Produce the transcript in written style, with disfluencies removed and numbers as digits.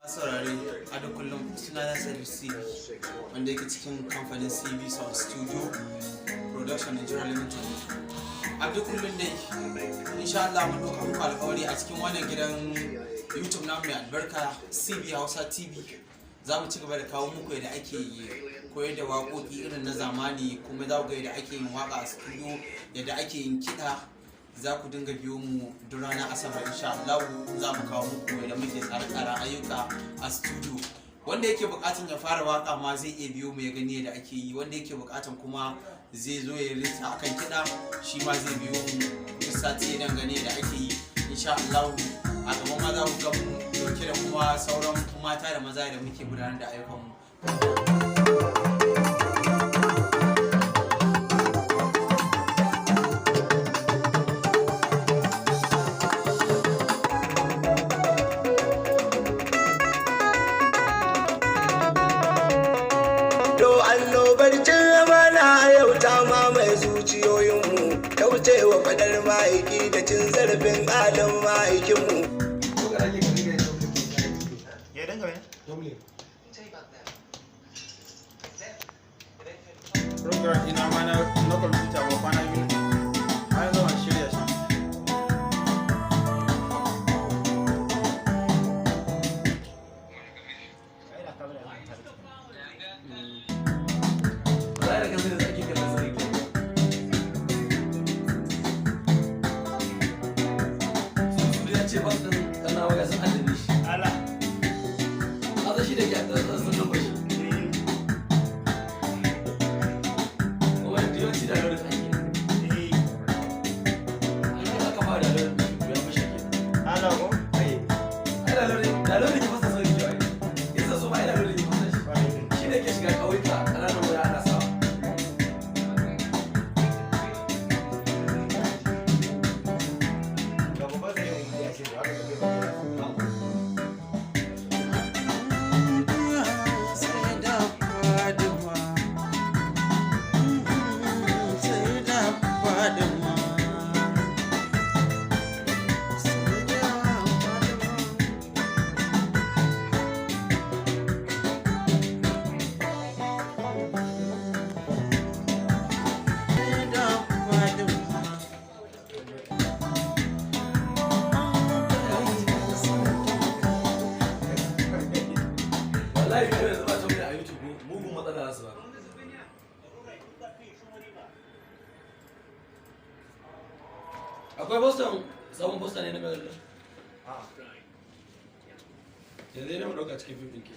Saurare a duk kullum, suna na Sadiq CV, wanda yake cikin kamfanin CV Sound Studio Production Nigeria Limited. A duk kullum dai, insha Allah, mun ɗauka muku alƙawari a cikin wannan gidan YouTube na mai albarka, CV Hausa TV, za mu ci gaba da kawo muku yadda ake koyar da waƙoƙi irin na zamani, kuma za ku ga yadda ake yin waƙa a studio, yadda ake yin kiɗa. Za ku dinga biyo mu duk ranar Asabar, insha Allah, za mu kawo muku yadda muke tsare-tsaren ayyuka a studio. Wanda yake buƙatan ya fara waka ma zai iya biyo mu ya gani yadda ake yi. Wanda yake buƙatan kuma zai zo ya rinsa akan kiɗa, shi ma zai biyo mu duk sati ya gani yadda ake yi. Insha Allah, a gaban ma za ku ga mu dauke da kuma sauran mata da maza da muke gudanar da ayyukan mu. To annobar cin amana yau ta mamaye zuciyoyinmu, kaucewa fadar ma'aiki da cin zarafin adam ma'aikinmu. Ya dinga mai? Program ina ma na kwamfuta ba kwana 2, har yanzu ban shirya shi. Wallahi da kansa da ake kallon sarki. Su ya ce ban ɗin ɗan nawa ga sun addabe shi. Ala. Kasan shi da ke a sun nan bashi. Kuma yawanci da lori ake. An yi aka fara da lori ya fashe ke. Ala ko? Ai da lori ke fasa sauri kyau ai. Yasa su ma ai da lori ke fasa shi. Shi ne ke shiga ƙauyuka ƙananan waya ana sawa. Ga babban zai yi ya ce da haka kake ba. Sai da Fadima, sai da Fadima, sai da Fadima. Sai da Fadima. Wallahi bidiyo yanzu ba ta a YouTube, mugun matsala za su ba. Akwai postan, sabon posta ne na mai. Yanzu ne mu ɗauka cikin fim ɗin ke.